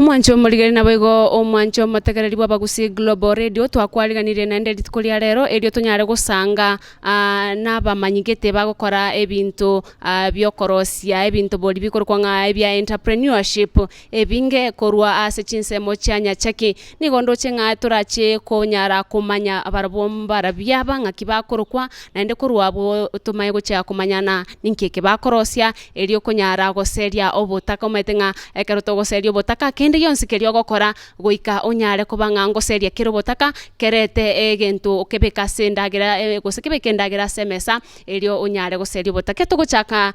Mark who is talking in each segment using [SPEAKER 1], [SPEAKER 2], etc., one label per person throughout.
[SPEAKER 1] Omwancho omorigeri naboigo omwancho omotegereri bw'Abagusii Global Radio, twakwariganirie naende rituko ria rero erio tonyare gosanga nabamanyi gete bagokora ebinto biokorosia ebinto bori bikorokwa ng'a ebia entrepreneurship ebinge korwa ase chinsemo chia Nyachaki. Nigo ndoche ng'a torache konyara komanya barabwo mbarabwo aba ng'aki bakorokwa, naende korwa abwo tomanye gochia komanyana ninki eke bakorosia, erio konyara goseria obotaka omanyete ng'a ekero togoseria obotaka kende gionsi keria ogokora goika onyare koba ng'a ngoseria kere obotaka kerete egento okebeke ase endagera gose kebeke endagera ase emesa erio onyare goseria obotaka. Togochaka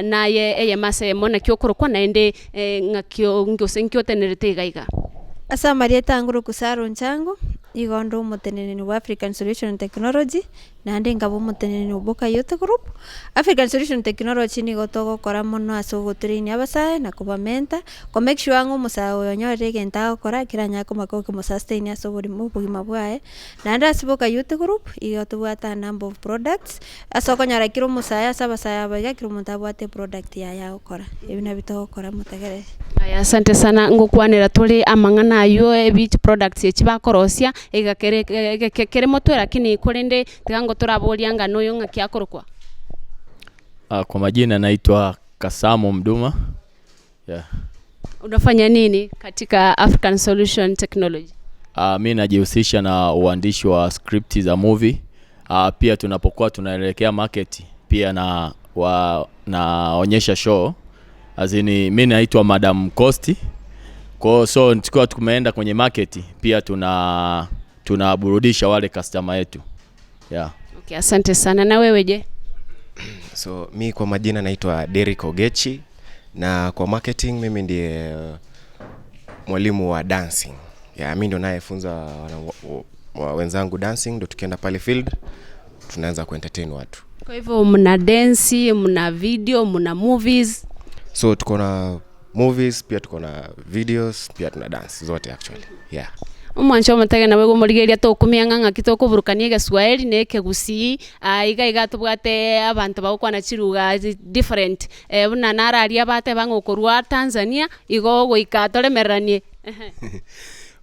[SPEAKER 1] naye eyemo ase eyemo naki okorokwa naende ng'aki gose nki otenerete iga iga.
[SPEAKER 2] Ase amarieta angoroku Sarah Onyango, nigo nde omoteneneri bwa African Solution Technology. Naende nkaba omoteneneri o Boka Youth Group. African Solution Technology nigo togokora mono ase ogotrainia abasae na kobamenta, ko make sure ng'a omosae oyo onyorire egento agokora keranyare komaka komosustain ase oborimo obogima bwaye. Naende ase Boka Youth Group, igo tobwate a number of products, ase okonyora kera omosae ase abasae aba iga kera omonto abwate eproduct yaye agokora. Ebi nabio togokora motegerere.
[SPEAKER 1] Aya asante sana ngokwanera tore amang'ana aywo ebi chiproducts echi bakorosia. Iga kere egeke kere motwe lakini korende tiga ngo toraboria ng'a noyo ng'aki akorokwa.
[SPEAKER 3] Kwa majina naitwa Kasamu Mduma yeah.
[SPEAKER 1] Unafanya nini katika African Solution Technology?
[SPEAKER 3] Mi najihusisha na uandishi wa script za movie. Pia tunapokuwa tunaelekea market pia na wa, naonyesha show As in, mi naitwa Madam Costi. Kwa so tukiwa tumeenda kwenye market pia tuna tunaburudisha wale customer yetu. Yeah.
[SPEAKER 1] Okay, asante sana. Na wewe je?
[SPEAKER 4] So mi kwa majina naitwa Derrick Ogechi na kwa marketing mimi ndiye mwalimu wa dancing. Yeah, mi ndo nayefunza wa wenzangu dancing, ndo tukienda pale field tunaanza kuentertain watu.
[SPEAKER 1] Kwa hivyo mna densi, mna video, mna movies.
[SPEAKER 4] So tuko na movies pia tuko na videos pia tuna dance zote actually. Yeah.
[SPEAKER 1] Omwancho omotege nabo igo omorigereria tokumia ng'a ng'aki tokoburukania egeswahili na ekegusii, iga iga tobwate abanto bagokwana chiruga different, buna naro aria bateba ng'a okorwa Tanzania, igo goika toremereranie.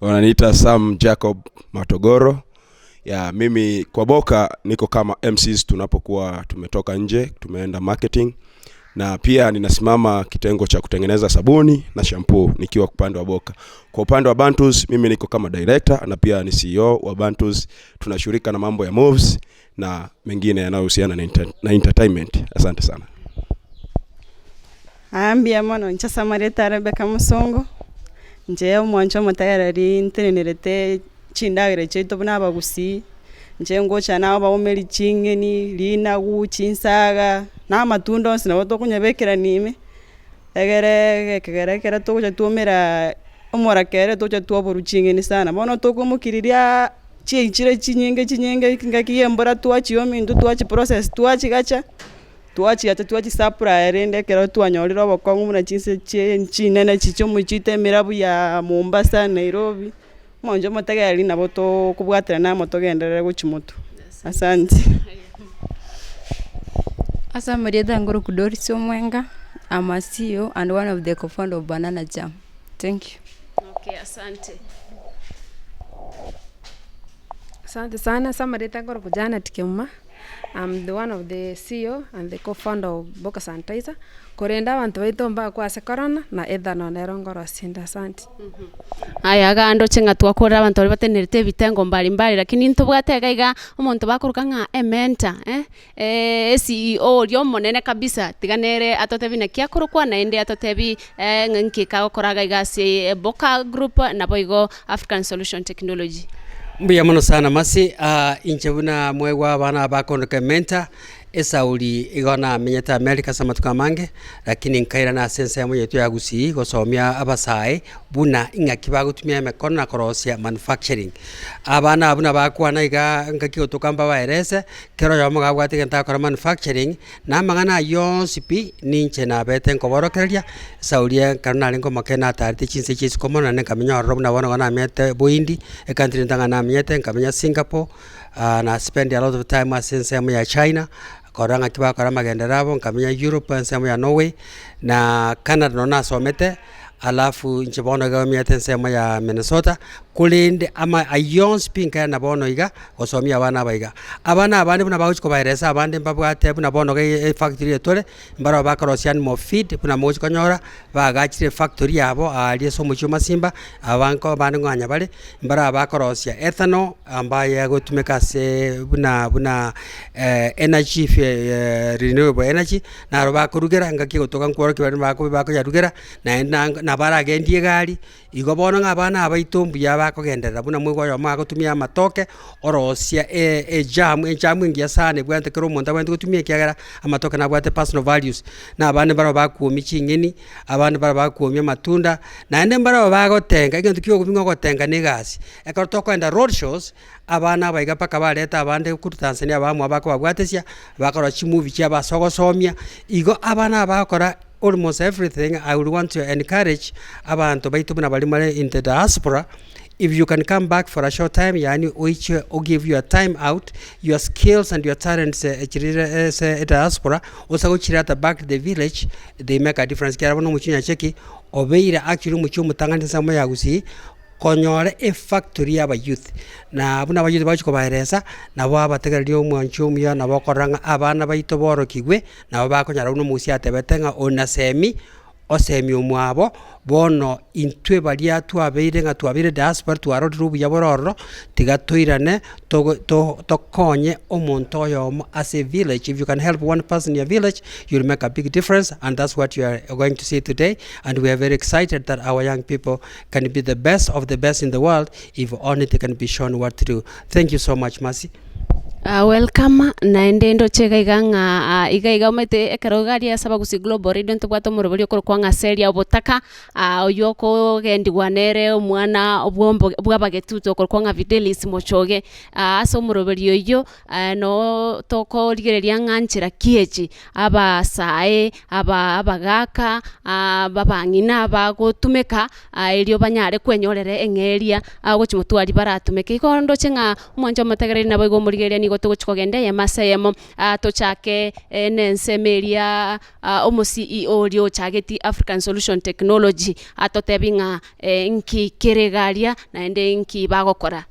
[SPEAKER 5] Wananiita Sam Jacob Matogoro. Ya mimi kwa Boka niko kama MCs tunapokuwa tumetoka nje, tumeenda marketing na pia ninasimama kitengo cha kutengeneza sabuni na shampoo nikiwa upande wa Boka. Kwa upande wa Bantus mimi niko kama director na pia ni CEO wa Bantus. Tunashughulika na mambo ya moves na mengine yanayohusiana na, na entertainment. Asante sana.
[SPEAKER 6] Aa mbuya mono inche ase amareta a Rebecca Mosongo, inche omwancho omotegereri ntenenerete chindagera chiaito buna abagusii, inche ngocha nabaomeri ching'eni, rinagu, chinsaga, na amatunda onsi nabo tokonyabekerania ime, egere ekegera ekero togocha twaumera omorakera togocha twaborwa ching'eni sana. Bono tokoimokia riria chiaichire chinyinge chinyinge engaki ya embura twachiomia intwe twachiprocess twachigacha. Twachiacha twachisupply rende ekero twanyorire obokong'u buna chinse chie chinene chichia omochie emerabu ya Mombasa, Nairobi, omonche omotegereri nabo tokobwaterana amo togenderere gochia motwe, asante.
[SPEAKER 7] Ase amarieta ngoroku Doris Omwenga, I'm a CEO and one of the co-founder of Banana Jam. Thank you.
[SPEAKER 1] Okay, asante.
[SPEAKER 8] Asante sana ase amarieta ngoroku Janet Kemuma. I'm the one of the CEO and the co-founder of Boka Sanitizer, korende abanto baito mbakwa ase corona na ethanol nero nkorosia inde asante.
[SPEAKER 1] Aya iga ndoche ng'a twakorire abanto baria batenerete ebitengo mbari mbari lakini ntobwate iga iga omonto bakoroka ng'a ementor eh, eCEO oria omonene kabisa tiga nere atotebie naki akorokwa naende atotebie ng'a nki kagokora iga iga ase Boka Group naboigo African Solution Technology.
[SPEAKER 9] Mbuya mono sana Mercy, inche buna mwegwa abana aba bakondoka ementor, esauri igo namenyete America ase amatuko amange, lakini nkairana ase ensemo yaito ya Gusii gosomia abasae buna ing'aki bagotumia emekono na korosia manufacturing. Abana abwo buna bakwana igaa ngaki gotoka mbabaerese, kera oyomo iga abwate egento agokora manufacturing, na amang'ana ayio onsi pi, ninche nabete nkoborokereria, esauri ekero narenge omoke natarete chinse chia isiko mono naende nkamenya ororo buna bono igo namenyete boindi, ecountry ntang'ani namenyete nkamenya Singapore, na spend a lot of time ase ensemo ya China, korora ng'aki bakora amagenderero abo, nkamenya Europe ensemo ya Norway, na Canada nonye nasomete. Alafu inche bono iga omenyete ensemo ya Minnesota, korende ama ayio onsi pi nkaenda bono iga, gosomia abana aba iga. Abana abande buna bagochi kobaeresa abande mbabwate buna bono iga efactory eye tore, mbarabwo bakorosia animal feed buna mogochi konyora, baagachire efactory yabo aaria ase omochie o Masimba, abanko abande ng'anya bare, mbarabwo bakorosia ethanol ambaye egotumeka aseee buna buna energy renewable energy, naro bakorugera engaki egotoka nkworokia bare bako bakoyarugera, naende na nabo aragendie egari, igo bono ng'a abana aba baito mbuya bakogenderera buna moigwe oyomo agotumia amatoke, orosia ejam, ejam engiya sana ebwate kera omonto abwenerete gotumia ekiagera, amatoke nabwate personal values, na abande mbaro bakuomia ching'eni, abande mbaro bakuomia amatunda, naende mbaro bagotenga, egento kia ogobi ng'a ogotenga na egasi. Ekero tokoenda road shows, abana aba iga mpaka bareta abande korwa Tanzania abamwabo bakobabwatesia, bakora chimovie chiabo ase ogosomia, igo abana aba bagokora almost everything I would want to encourage abanto baito buna baria bare in the diaspora, if you can come back for a short time yaani oiche o give your time out, your skills and your talents chirire ase ediaspora, ose gochireta back to the village, they make a difference ekiagera bono omochie o Nyacheki obeire actually omochie omotang'ani ase ensemo ya Gusii, konyora efactory ya abayouth, na buna abayouth bagochia kobaeresa, nabo abategereria omwanchi omuya nabo okorora ng'a abana baito borokigwe, nabo bakonyora buna omogusii atebete ng'a onasemi, osemi omwabo, bono intwe baria twabeire ng'a twabeire diaspora twarorire obuya bore ororo, tiga toirane togo to tokonye omonto oyomo ase evillage, if you can help one person in your village, you will make a big difference and that's what you are going to see today, and we are very excited that our young people can be the best of the best in the world if only they can be shown what to do. Thank you so much Mercy.
[SPEAKER 1] Ah, welcome naende ndoche iga iga ng'a ah, iga iga omanyete ekero iga aria ase Abagusii Global Radio ntobwate omorobori okorokwa ng'a Seria Obotaka, ah, oywo okogendigwa nere omwana bwombo bw'abagetutu okorokwa ng'a Fidelis Mochoge. Ah, ase omoroberi oyio noo tokorigereria ng'a nchera ki echi abasae, aba abagaka, abang'ina bagotumeka erio banyare kwenyorera eng'eria agochi motwari baratumeke. Igo ndoche ng'a omwancho omotegereri naboigo omorigereria nigo togochi kogenda eyemo ase eyemo tochake na ensemo eria omo CEO oria ochageti African Solution Technology atotebie ng'a nki kere iga aria naende nki bagokora.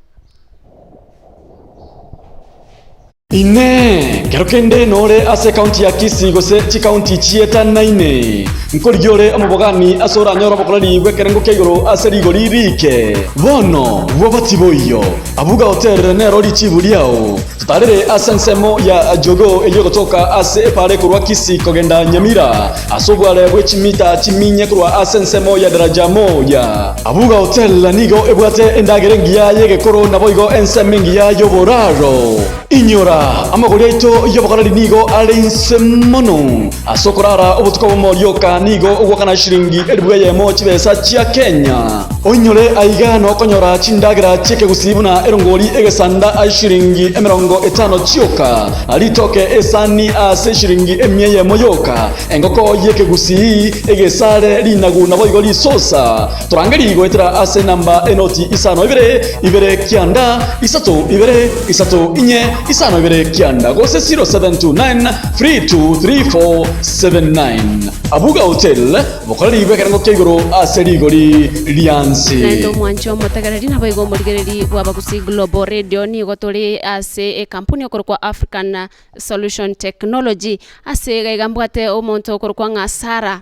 [SPEAKER 10] Inee! Kero kende nore ase ekaunti ya Kisii gose chikaunti chietanaine, nkorigia ore omobogani ase oranyore obokoreri bw'ekerengo kia igoro ase rigori riike? Bono bwoba tiboiyo, Abuga Hotel nero richibu riao. Totarere ase ensemo ya Jogoo eyio egotoka ase epaara ekorwa Kisii kogenda Nyamira, ase obware bwe chimita chiminye korwa ase ensemo ya Daraja Moja. Abuga Hotel nigo ebwate endagera engiya y'egekoro naboigo ensemo engiya y'oboraro. Inyora, amagori aito y'obokoreri nigo are inse mono. Ase okorara obotuko obomo rioka nigo ogwakana shilingi elifu eyemo chibesa chia Kenya. Oinyore aiga nokonyora chindagera chi'ekegusii buna erongori egesanda ase shilingi emerongo etano chioka, ritoke esani ase shilingi emia eyemo yoka, engoko y'ekegusii, egesare, rinagu naboigo risosa. Torangerie goetera ase enamba enoti isano ibere, ibere kianda, isato ibere, isato inye, isano ibere kianda, gose 0729 323479. Abuga Hotel, Bokoreri bw'ekerengo kia igoro ase rigori rianse.
[SPEAKER 1] Naende omwanche omotegereri naboigo omorigereri bw'Abagusii Global Radio nigo tore ase ekampuni okorokwa African Solution Technology. Ase iga iga mbwate omonto okorokwa ng'a Sarah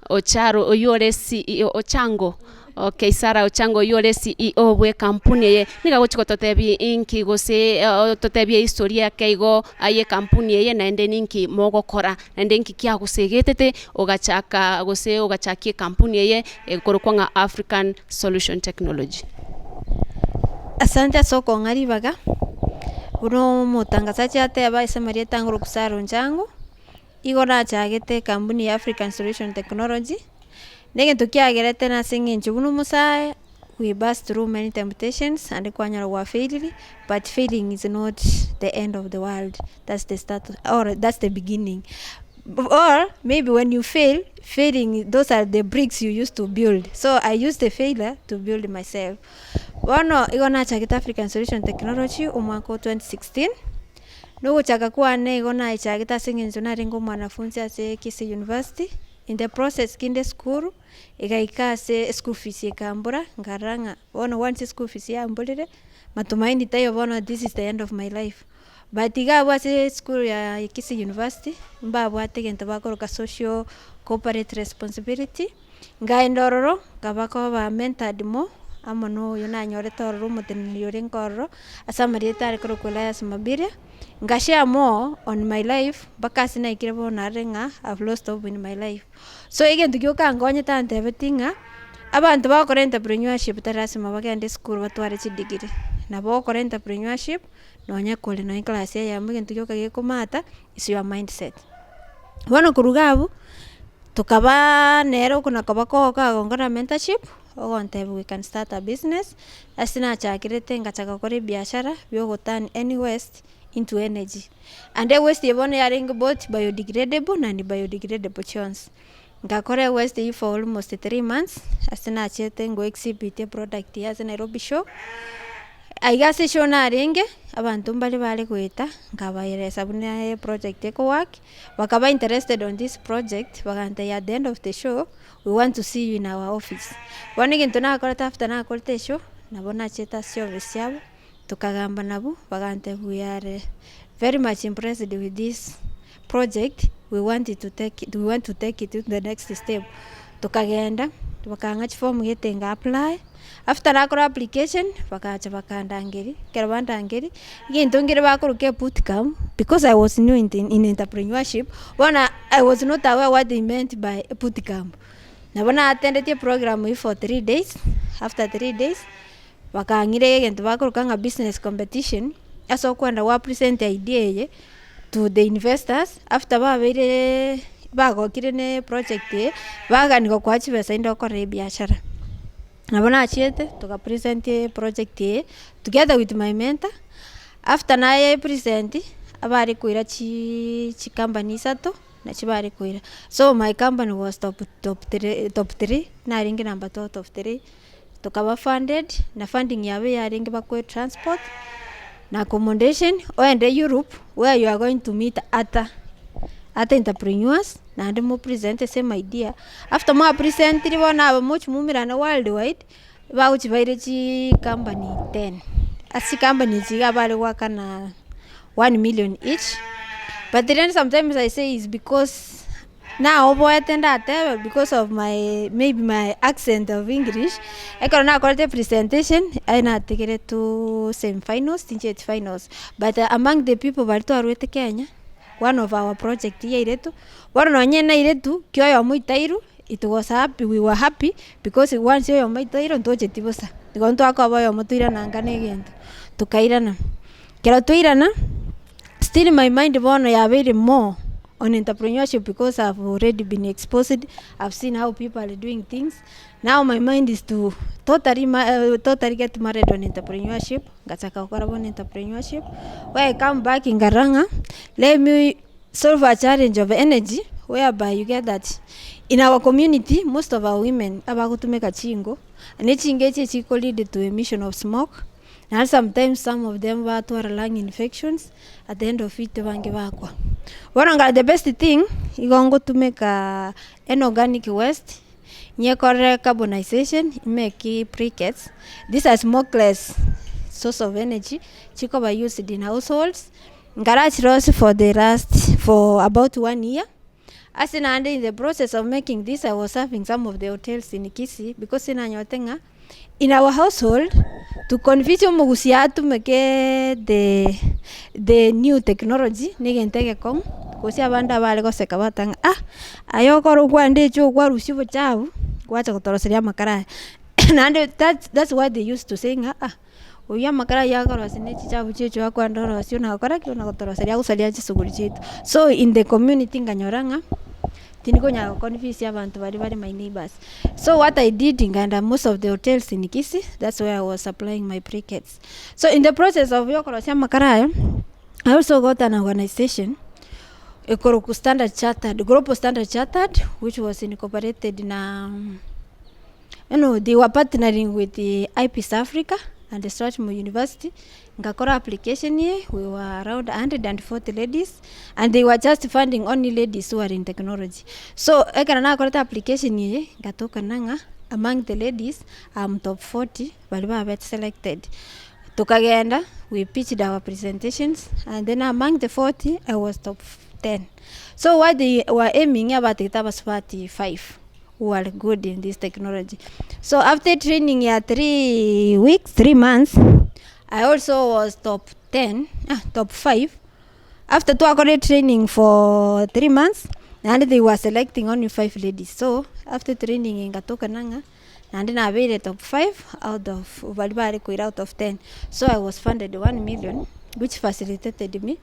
[SPEAKER 1] Ocharo oywo ore CEO Ochango okay Sarah Ochango oywo ore CEO bw'ekampuni eye nigo agochi gototebia inki gose ototebie ehistory ake igo aye ekampuni eye naende ninki mogokora. Naende inki kiagosegetete ogachaka gose ogachakia ekampuni eye ekorokwa ng'a African Solution Technology?
[SPEAKER 2] Asante ase okong'a ribaga, buna omotangasachi ateba ase amarieta ang'e Sarah Onjango, igo nachagete ekampuni ya African Solution Technology, na egento kiagerete nase eng'encho buna omosae, we pass through many temptations naende kwanyora gwa failiri, but failing is not the end of the world. That's the start or that's the beginning or maybe when you fail, failing those are the bricks you use to build so I use the failure to build myself. Bono igo nachagete African Solution Technology omwaka o 2016, na ogochaka kwane igo nachagete ase eng'encho narenge omwanafunzi ase Kisii University. In the process kinde esukuru, egaika ase eschool fees ekambora, nkarora ng'a bono once eschool fees yamborire, matumaini taiyo bono this is the end of my life. But iga abwo ase esukuru ya Kisii University, mbabwate egento bakoroka social corporate responsibility, nkaenda ororo, nkaba koba mentored more, amo na oyo nanyorete ororo omoteneneri orenge ororo, ase amarieta are korokwa Elias Mabiria, nka share more on my life, mpaka ase naikire bono narorire ng'a I've lost hope in my life. So egento gioka nkonyete antebetie ng'a, abanto bagokora entrepreneurship tari lasima bagende esukuru batware chidegree, nabo ogokora entrepreneurship. Nonye kore nonye class eyemo egento gioka gekomata is your mindset. Bono korwa iga abwo, tokabaa nere okona koba kogoka gokora mentorship, ogontebia we can start a business, ase nachakerete ngachaka gokora ebiashara bia ogoturn any waste into energy. And ewaste eye bono yarenge both biodegradable na unbiodegradable chionsi. Ngakora ewaste eywo for almost 3 months, ase nachete ngo exhibit eproduct eye ase Nairobi show, aiga ase eshow narenge, abanto mbare bare goeta, nkabaeresa buna eproject ekowork, bakaba interested on this project, bagantebia at the end of the show, we want to see you in our office. Bono egento nakorete after nakorete eshow, nabo nachete ase chiofisi chiabo, tokagamba nabwo, bagantebia we are very much impressed with this project, we want to take it we want to take it to the next step. Tokagenda, bakang'a chiform gete nga apply, after nakora application, bagacha bakandangeria, ekero bandangeria, egento nkere bakoroka ebootcamp, because I was new in in entrepreneurship, bono I was not aware what they meant by bootcamp. Nabo na attendetie eprogram eywo for 3 days, after 3 days, bakang'ira egento bakoroka ng'a business competition, ase okoenda gwa present idea eye, to the investors, after babeire bagokire na eproject eye, bagani gokoa chibesa inde okore ebiashara. Nabo nachiete, toka present eproject eye, together with my mentor, after naye present, abare koira chii chicompany isato, nachi bare koira. So my company was top top three top three, narenge number two out of three, tokaba funded, na funding yabo yarenge bakoe transport, na accommodation, oende Europe where you are going to meet other other entrepreneurs, naende mo present same idea, after mwa presentiri bono aba mochi moumerane worldwide, bagochi baire chicompany 10. Ase chicompany echi iga bare goakana 1 million each, but then sometimes I say is because naoboete ndatebe because of my maybe my accent of English, ekero nakorete presentation, aye nategeretwe semi finals tinchieti finals, but among the people baria twarwete Kenya, one of our project yairetwe, bono nonye nairetwe, ki oyomo oitairwe, it was happy we were happy because once oyomo aitairwe ntocheti bosa, igo ntwakoba oyomo toirana nka na egento, tokairana. Ekero twairana, still my mind bono yabeire more on entrepreneurship because I've already been exposed, I've seen how people are doing things, now my mind is to totally totally get married on entrepreneurship, ngachaka gokora bono entrepreneurship, when I come back nkarora ng'a let me solve a challenge of energy whereby you get that in our community most of our women abagotumeka chingo, na echingo echi echiko lead to emission of smoke, naende sometimes some of them batwara lung infections, at the end of it abange bakwa. Bono nkarora the best thing, igo ngotumeka inorganic waste, nyekorere carbonization, imake briquettes, these are smokeless source of energy, chikoba used in households, nkarachirosia for the last for about one year, ase naende in the process of making this I was serving some of the hotels in Kisii because nanyorete ng'a in our household, to convince omogusii atumeke the new technology na egento egekong'u, gose abande abare goseka bagoteba ng'a ah, aye okore okwande echoo kwarusia obochafu, gwacha gotoroseria amakara aya. Naende that's what they used to say ng'a ah, oywo amakara aywo akorosia na echichafu chia echoo akwenda orosia ona gokora ki? Ona gotoroseria agosaria chisuguri chiaito. So in the community nkanyora ng'a, tindi konyara go convince abanto baria bare my neighbours. So what I did nkaenda most of the hotels in Kisii, that's where I was supplying my briquettes. So in the process of ya okorosia amakara aya, I also got an organization, ekorokwa Standard Chartered, Global Standard Chartered, which was incorporated na you know, they were partnering with the IPEAS Africa. and Strathmore University, ngakora application eye, we were around 140 ladies, and they were just funding only ladies who are in technology. So, ekero nakorete application eye, ngatokana ng'a among the ladies, I'm top 40 baria babete selected. Tokagenda, we pitched our presentations, and then among the 40, I was top 10. So what they were aiming, abatete abasubati 5 who are good in this technology. So after training ya 3 weeks, 3 months, I also was top 10, ah, top 5. After twakore training for 3 months, naende they were selecting only five ladies. So after training ngatoka nang'a naende nabeire top 5 out of bari bare koira out of 10. So I was funded 1 million, which facilitated me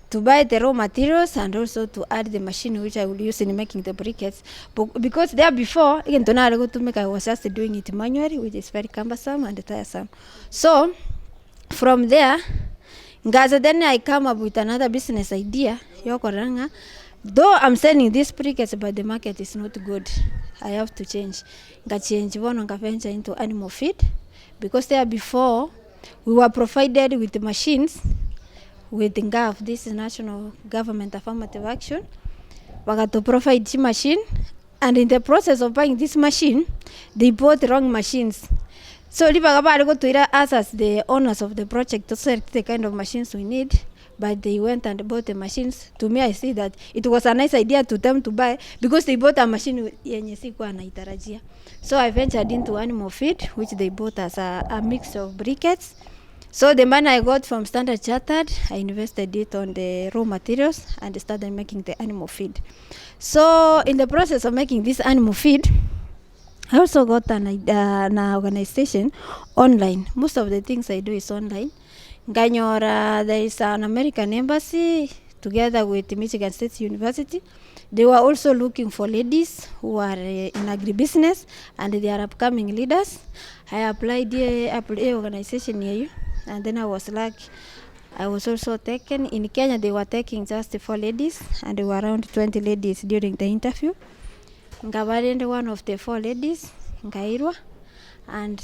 [SPEAKER 2] to buy the raw materials and also to add the machine which I will use in making the briquettes. But because there before, egento nare gotumeka, I was just doing it manually, which is very cumbersome and tiresome. So from there, ngaza then I come up with another business idea yokorora ng'a though I'm selling these briquettes but the market is not good. I have to change. Nga change bono nga venture into animal feed because there before we were provided with the machines with NGAAF, this is National Government Affirmative Action. Wakatu provide this machine and in the process of buying this machine, they bought wrong machines. So ribaga bari gotwira us as the owners of the project to select the kind of machines we need, but they went and bought the machines. To me, I see that it was a nice idea to them to buy because they bought a machine yenye sikuwa naitarajia. So I ventured into animal feed, which they bought as a mix of briquettes. So the money I got from Standard Chartered, I invested it on the raw materials and started making the animal feed. So in the process of making this animal feed, I also got an organization online. Most of the things I do is online. Nganyora, there is an American embassy together with Michigan State University. They were also looking for ladies who are in agribusiness and they are upcoming leaders. I applied the organization here and then I was lucky. I was also taken. In Kenya, they were taking just four ladies and there were around 20 ladies during the interview. Ngabarende one of the four ladies, Ngairwa, and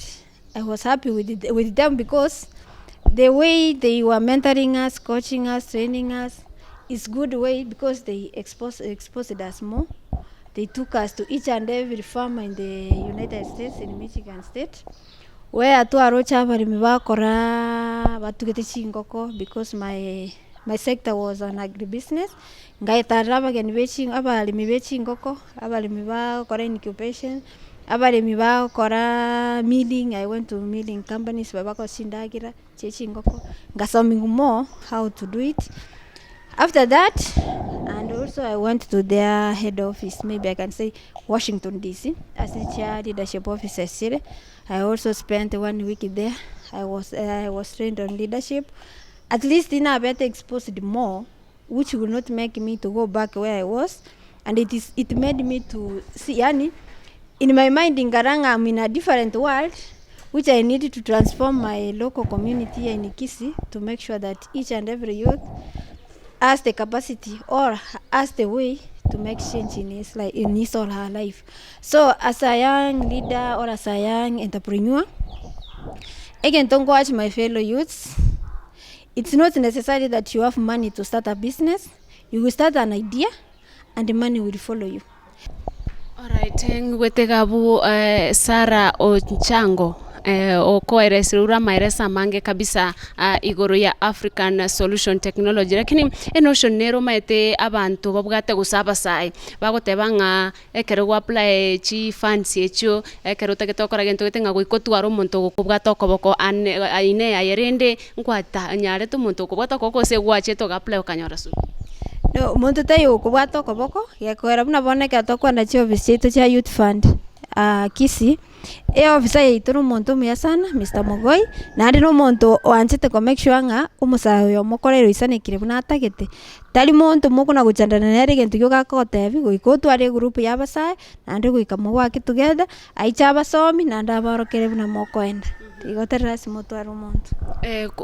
[SPEAKER 2] I was happy with them because the way they were mentoring us, coaching us, training us is good way because they exposed us more. They took us to each and every farmer in the United States, in Michigan State, where twarocha abarimi bakora batugete chingoko because my sector was on agribusiness. Ngaitarira abageni bechi abarimi bechingoko, abarimi bakora incubation, abarimi bakora milling. I went to milling companies babakosindagira chechingoko, ngasoming more how to do it. After that, and also I went to their head office, maybe I can say Washington DC, as a chair leadership officer. Sire. I also spent one week there. I was trained on leadership. At least in a better exposed more, which will not make me to go back where I was. And it made me to see, yani, in my mind in Garanga, I'm in a different world, which I needed to transform my local community here in Kisii to make sure that each and every youth has the capacity or has the way to make change in his life, in his or her life. So as a young leader or as a young entrepreneur, again, don't watch my fellow youths. It's not necessary that you have money to start a business. You will start an idea and the money will follow you.
[SPEAKER 1] Alright, ngwetega Sarah Ochango okoeresera ura maeresa mange kabisa igoro ya African Solution Technology, lakini enotion nero maete abanto babwate gose abasae bagoteba ng'a ekero gwa apply chi funds echio ekero otagete gokora gento gete ng'a goika otware omonto ogokobwata okoboko ane aine aye rende nkwata nyarete omonto okobwata okoboko gose gwachete oga apply okanyora suluhu.
[SPEAKER 2] No, omonto taiyo okobwata okoboko, gekoera buna bono ekero tokoenda chiofisi chiaito chia youth fund Kisii, eofisa yaito na omonto omuya sana, Mr. Mogoi, naende na omonto oanchete ko make sure ng'a omosae oyo omokorere oisanekire buna atagete. Tari monto mokona gochandana nere egento gioka akogotebi, goika otware egroup ya abasae, naende goika mogoake together, aiche abasomi naende abaorokere buna mokoenda. Igo tari lazima otware omonto.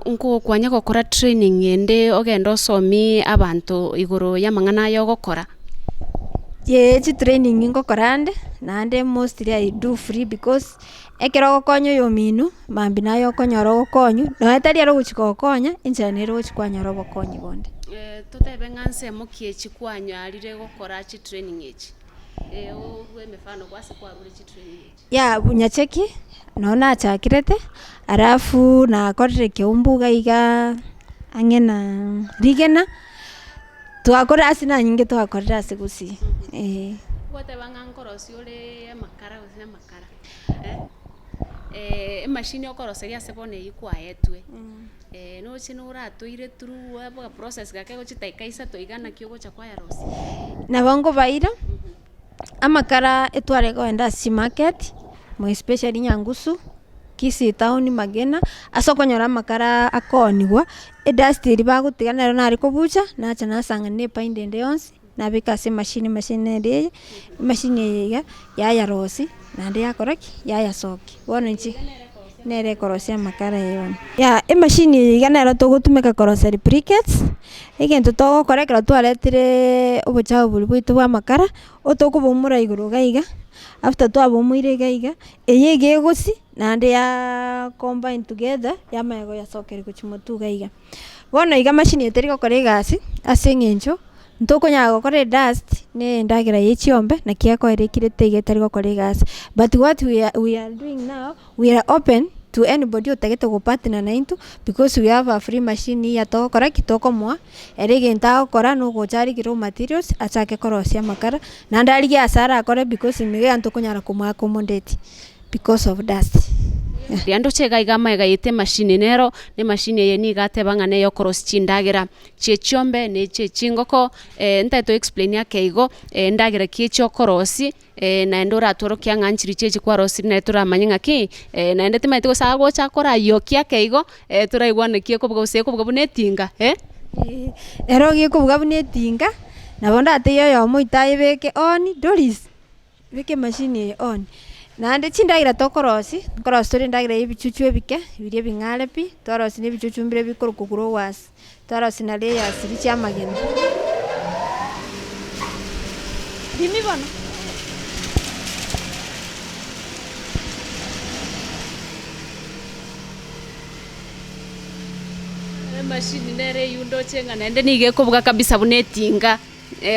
[SPEAKER 1] Nkokwanya gokora training ende ogende osomi abanto igoro ya amang'ana aya ogokora.
[SPEAKER 2] Ee chitraining ngokora ande, naende mostly I do free because ekero ogokonya oyomino, mambia naye okonyora ogokonywa, nonya tari ere ogochi kogokonya, enchera nere ogochi kwanyora obokonyi bonde.
[SPEAKER 1] Totebe ng'a nsemo ki echi kwanyarire gokora chitraining echi? Orue emefano ase kwarure chitraining echi.
[SPEAKER 2] Ya nyacheki, noo nachakirete, alafu nakorire keumbu iga igaa ang'e na rigena, twakora ase nanyinge twakorire ase gusii eh.
[SPEAKER 1] Ogoteba ng'a nkorosia ore amakara gose amakara eh, emashini okoroseria ase bono eywo kwaetwe, noche noratoire through aba process gake gochia chidakika isato iga naki ogocha kwayarosia.
[SPEAKER 2] Nabo nkobaira. Amakara etware kogenda ase chimarket, more especially Nyangusu, Kisii town, Magena, ase okonyora amakara akooniwa, edust eria bagotiga nero nare kobucha, nacha nasang'ana na epaindi ende yonsi, nabeka ase emashini, emashini nere eye, emashini eye iga, yayarosia, naende yakora ki? Yayasokia. Bono inche nere ekorosia amakara eye bono. Yah emashini eye iga nero togotumeka koroseria briquettes, Egento togokora ekero twaretire obochafu boria bwaito bwa amakara, otokoboumora igoro iga iga, after twaboumore iga iga, eye iga egosi naende yaa combine together yamanya goyasokeria gochia motwe iga iga. Bono iga machine eye teri gokora egasi ase eng'encho ntokonyara gokora edust na endagera ya echiombe naki ekoera ekirete iga etari gokora egasi. But what we are we are doing now, We are open to anybody otagete go partner naintwe because we have a free machine here togokora ki? Tokomoa, ere egento agokora nogocha arigie raw materials achake korosia amakara, naende arigie ase arakore because nigo ntokonyara komoa accommodate because of dust.
[SPEAKER 1] Riria ndoche iga iga amaiga yaito emashini nero, na emashini eye nigo ateba ng'a neye okorosia chindagera chie chiombe na echie chingoko, ntagete to explain ake igo, endagera ki echi okorosia. Naende oratworokie ng'a nchiri chiachi kwarosirie naye toramanye ng'aki, naende timanyeti gose agocha akorayokia ake igo, toraigwane ki ekobuga gose ekobuga buna etinga eh.
[SPEAKER 2] Ero gekobuga buna etinga, nabo ndatebie oyomo oito ayebeke on, Doris, beka emashini eye on. Naende chindagera tokorosia, nkorosia tore endagera ya ebichuchu ebike, biria ebing'are pi, twarosia na ebichuchu mbire bikorokwa growers, twarosia na layers chiria chia amagena. Rimi bono.
[SPEAKER 1] Emashini nere eywo ndoche ng'a naende nigo ekobuga kabisa buna etinga,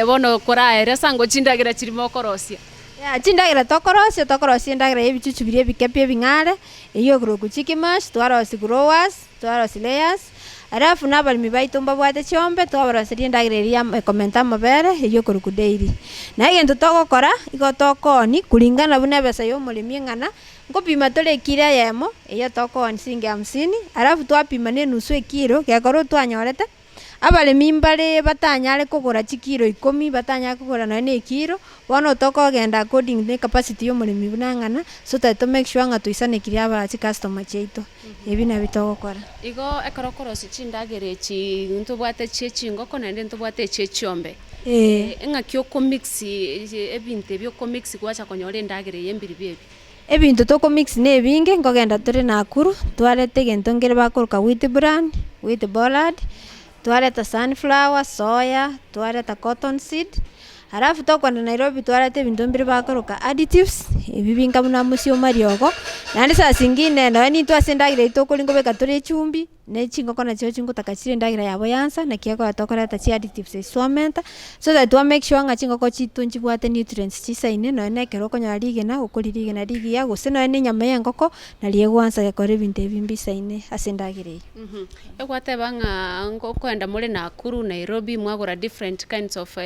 [SPEAKER 1] bono koraeresa ngo chindagera chiria mokorosia.
[SPEAKER 2] Yea, chindagera tokorosia, tokorosia endagera ya ebichuchu biria ebike pi ebing'are, eywo ekorokwa chicken mash, twarosia growers, twarosia layers, alafu na abaremi baito mbabwate chiombe, twabaroseria endagera eria ya ekomenta amabere, eywo ekorokwa dairy. Na egento togokora, igo tokoonia kulingana buna ebesa ya omoremi eng'ana, nkopima tore ekilo eyemo, eywo tokoonia siringi hamsini, alafu twapima na enusu ekilo, gekorwa twanyorete. Abaremi mbare batanyare kogora chikiro ikomi, batanyare kogora nonya na ekiro, bono tokogenda according ne capacity ya omoremi buna ang'ana, so tari to make sure ng'a toisanekirie aba chicustomer chiaito, ebi nabio togokora.
[SPEAKER 1] Igo ekero okorosia chindagera echi ntobwate chie chingoko naende ntobwate echie chiombe,
[SPEAKER 2] Ee.
[SPEAKER 1] ng'aki okomix ebinto ebi okomix gwacha konyora endagera eye mbiribio ebi?
[SPEAKER 2] Ebinto toko mix na ebinge, nkogenda tore Nakuru, twareta egento nkere bakoroka wheat bran, wheat bollard, twareta sunflower, soya, twareta cotton seed, alafu tokogenda Nairobi twareta ebinto mbire bakoroka additives, ebi binga buna mosio mariogo, naende saa zingine nonye nintwe ase endagera eywo tokoria nkobeka tore echumbi. Ne chingoko nachio chingotaka chire endagera yabo yansa, naki ekogera tokoreta chi additives echio twamenta, so that twa make sure ng'a chingoko chiaito nchibwate nutrients chisaine nonye na ekero okonyora rigena okoria rigena rigiya gose nonye na enyama ya engoko naria egwansa gekora ebinto ebi mbisaine ase endagera eyio.
[SPEAKER 1] Egwateba ng'a nkoenda more Nakuru, Nairobi mwagora different kinds of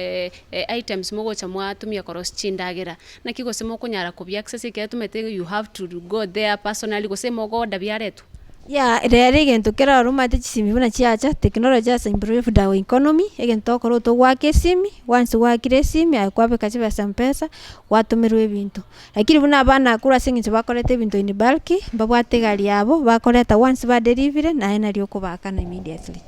[SPEAKER 1] items mogocha mwatumia korosia chindagera, naki gose mokonyara kobia access ekiagera tomanyete you have to go there personally gose mogo order biaretwa?
[SPEAKER 2] Yeah, rero egento kera omanyete chisimi buna chiacha, technology has improved our economy, egento togokora togoaka esimi, once gwaakire esimi aye kwabeka chibesa mpesa, gwatomerwa ebinto. Lakini buna abana korwa ase eng'encho bakoreta ebinto in bulk, mbabwate egari yabo, bakoreta once badelivire, naye nario okobaakana immediately.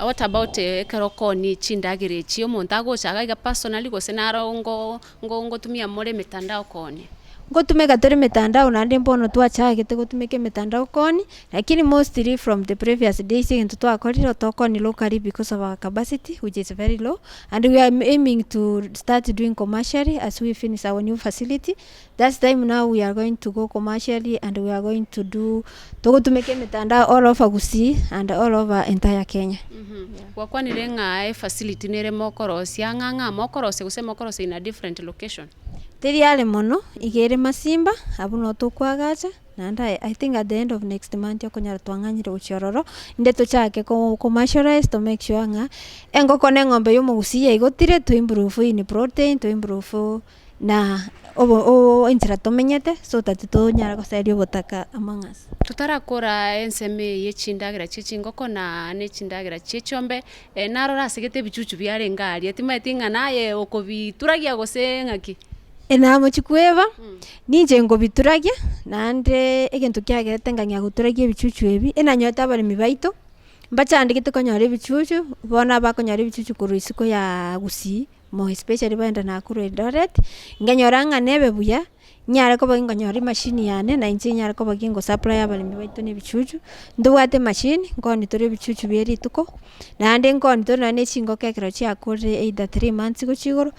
[SPEAKER 1] What about ekero okoonia chindagera echi, omonto agocha iga iga personally gose naro ngo ngo ngotumia more emetandao koonia?
[SPEAKER 2] Nkotumeka tore emetandao naende mbono twachagete gotumeka emetandao koonia, lakini mostly from the previous days egento twakorire tokoonia locally because of our capacity which is very low, and we are aiming to start doing commercially as we finish our new facility, that's time now we are going to go commercially and we are going to do togotumeka emetandao all over Gusii and all over entire Kenya.
[SPEAKER 1] Gwakwanire ng'a efacility nere mokorosia ng'a ng'a mokorosia gose mokorosia in a different location?
[SPEAKER 2] Teri are mono, iga ere masimba, abwo noo tokoagacha, naende I I think at the end of next month okonyora twang'anyire gochia ororo, inde tochake ko commercialize to make sure ng'a engoko na eng'ombe ya omogusii yaigotire, to improve in protein, to improve na obo oo enchera tomenyete so that tonyare goseria obotaka among us.
[SPEAKER 1] Totarakora ensemo eye ye chindagera chie chingoko na ne chindagera chie chiombe, narora asegete ebichuchu biarenge aria, timaeti ng'a naye okobituragia gose ng'aki?
[SPEAKER 2] Namochia kweba, ninche nkobituragia, naende egento kiagerete ngang'ea goturagia ebichuchu ebi, enanyorete abaremi baito, mbachandegete konyora ebichuchu, bono abakonyora ebichuchu korwa isiko ya gusii, more especially baenda Nakuru Eldoret, nkanyora ng'a nebe buya, nyare koba ginkonyora emachine yane na inche nyare koba gingo supply abaremi baito na ebichuchu, ntobwate emachine, nkoonia tore ebichuchu bia rituko, naende nkoonia tore nonye na echingoko ekero chiakorire either 3 months gochia igoro,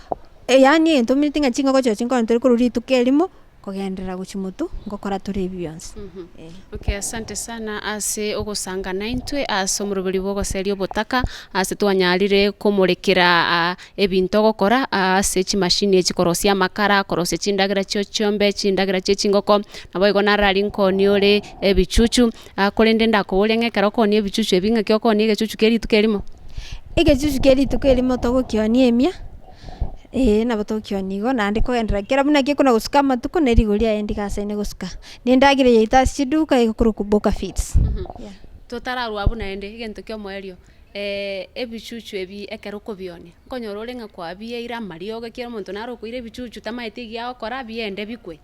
[SPEAKER 2] yaani egento omanyete ng'a chingoko chirochio nkoonia tore korwa rituko erimo, kogenderera gochia motwe, ngokora tore ebi bionsi eh.
[SPEAKER 1] Okay, asante sana ase ogosanga naintwe ase omoroberi bwa ogoseria obotaka, ase twanyarire komorekera ah ebinto ogokora ase chimashini echi korosia amakara, korosia chindagera chia chiombe, chindagera chia chingoko, naboigo narari nkoonia ore ebichuchu, korende ndakoboria ng'a ekero okoonia ebichuchu ebi ng'aki okoonia egechuchu kia rituko erimo?
[SPEAKER 2] Egechuchu kia rituko erimo togokionia emia, eh nabo togokionia igo naende kogenderera kera buna gekona gosuka amatuko na erigori riaye ndigasaine gosuka. Na endagera yaito ase chiduka egokorokwa Boka Feeds. Yeah.
[SPEAKER 1] Totararwa abwo naende, egento kia omoerio, ebichuchu ebi ekero okobionia, nkonyora ore ng'a kwabiaire amariogo ekiagera omonto nare okoira ebichuchu tamaeti egia agokora biende bikwe.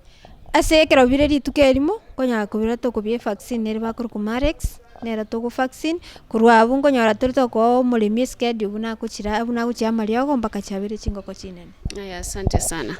[SPEAKER 2] Ase ekero bire rituko erimo, nkonyara kobireta tokobia evaccine ere bakorokwa Marex, nero togo vaccine, korwa abwo nkonyora tore tokoa omoremi eschedule buna agochira buna agochia amariogo mpaka chiabere chingoko chinene.
[SPEAKER 1] Aya asante sana.